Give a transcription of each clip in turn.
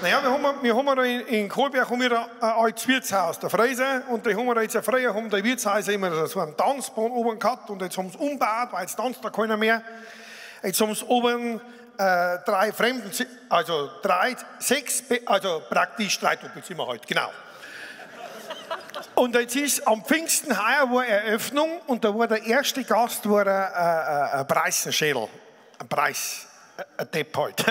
Naja, wir haben da in Kohlberg haben wir ein altes Wirtshaus, der Fräser, und die haben wir da jetzt früher, haben die Wirtshäuser immer so einen Tanzboden oben gehabt und jetzt haben sie umgebaut, weil jetzt tanzt da keiner mehr. Jetzt haben sie oben drei Fremden, also drei, sechs, also praktisch drei Doppelzimmer halt, genau. Und jetzt ist am Pfingsten heuer war Eröffnung und da war der erste Gast war ein Preißenschädel, ein Preis, ein Depp halt.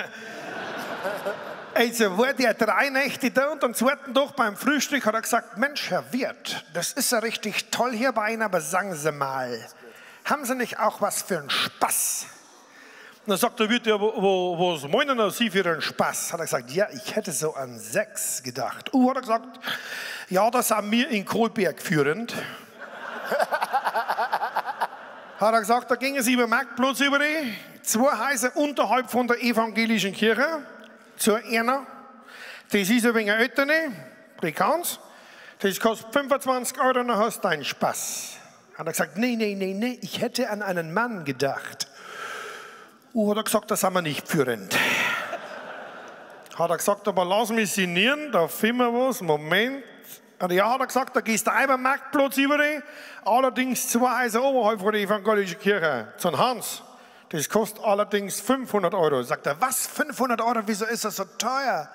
Also war der 3 Nächte da und am zweiten Tag beim Frühstück hat er gesagt: „Mensch, Herr Wirt, das ist ja richtig toll hier bei Ihnen, aber sagen Sie mal, haben Sie nicht auch was für einen Spaß?“ Und dann sagt der Wirt: „Ja, was meinen Sie für einen Spaß?“ Hat er gesagt: „Ja, ich hätte so an Sex gedacht.“ Hat er gesagt: „Ja, das haben wir in Kohlberg führend.“ Hat er gesagt, da gingen sie über den Marktplatz über die, zwei Häuser unterhalb von der evangelischen Kirche, zu einer. Das ist ein wenig ältere, die kann's. Das kostet 25 Euro, dann hast du deinen Spaß. Hat er gesagt: „Nee, nee, nee, nee, ich hätte an einen Mann gedacht.“ Hat er gesagt, das haben wir nicht führend. Hat er gesagt: „Aber lass mich sinnieren, da finden wir was, Moment.“ Und ja, hat er gesagt, da gehst du über den Marktplatz über die, allerdings zwei Häuser oberhalb von der evangelischen Kirche, zum Hans. Das kostet allerdings 500 Euro. Sagt er: „Was, 500 Euro, wieso ist das so teuer?“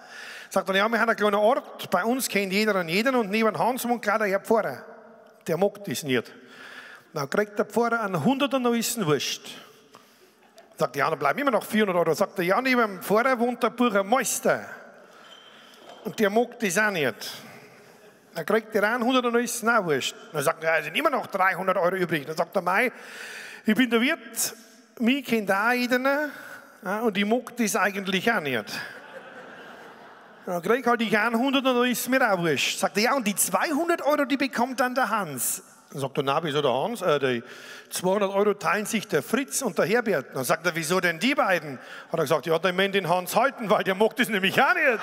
Sagt er: „Ja, wir haben einen kleinen Ort, bei uns kennt jeder und jeden und neben Hans wohnt gleich der Herr Pfarrer. Der mag das nicht.“ Dann kriegt der Pfarrer einen Hunderter, noch ist ihm wurscht. Sagt er: „Ja, dann bleiben immer noch 400 Euro.“ Sagt er: „Ja, neben dem Pfarrer wohnt der Bürgermeister. Und der mag das auch nicht. Dann kriegt der 100 und dann ist es auch wurscht.“ Dann sagt er: „Ja, sind immer noch 300 Euro übrig.“ Dann sagt er: „Mei, ich bin der Wirt, mich kennt auch jeder, ja, und ich mag das eigentlich auch nicht. Dann krieg halt ich 100 und dann ist es mir auch wurscht.“ Sagt er: „Ja, und die 200 Euro, die bekommt dann der Hans.“ Dann sagt er: „Na, wieso der Hans? Die 200 Euro teilen sich der Fritz und der Herbert.“ Dann sagt er: „Wieso denn die beiden?“ Hat er gesagt: „Ja, die müssen den Hans halten, weil der mag das nämlich auch nicht.“